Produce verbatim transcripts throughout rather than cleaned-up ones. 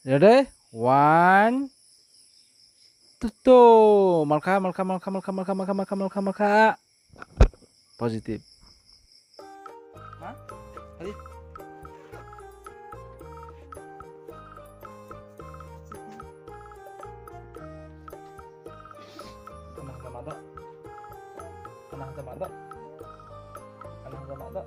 Ready? One, two, two. Malkha, malkha, malkha, malkha, malkha, malkha, malkha, malkha, malkha. Positive. Ha? Hadi. Ano hada mada. Ano hada mada. Ano hada mada.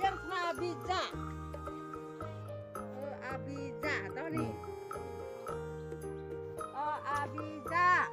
Biar kena abija. Oh, abija, tahu ni? Oh, abija.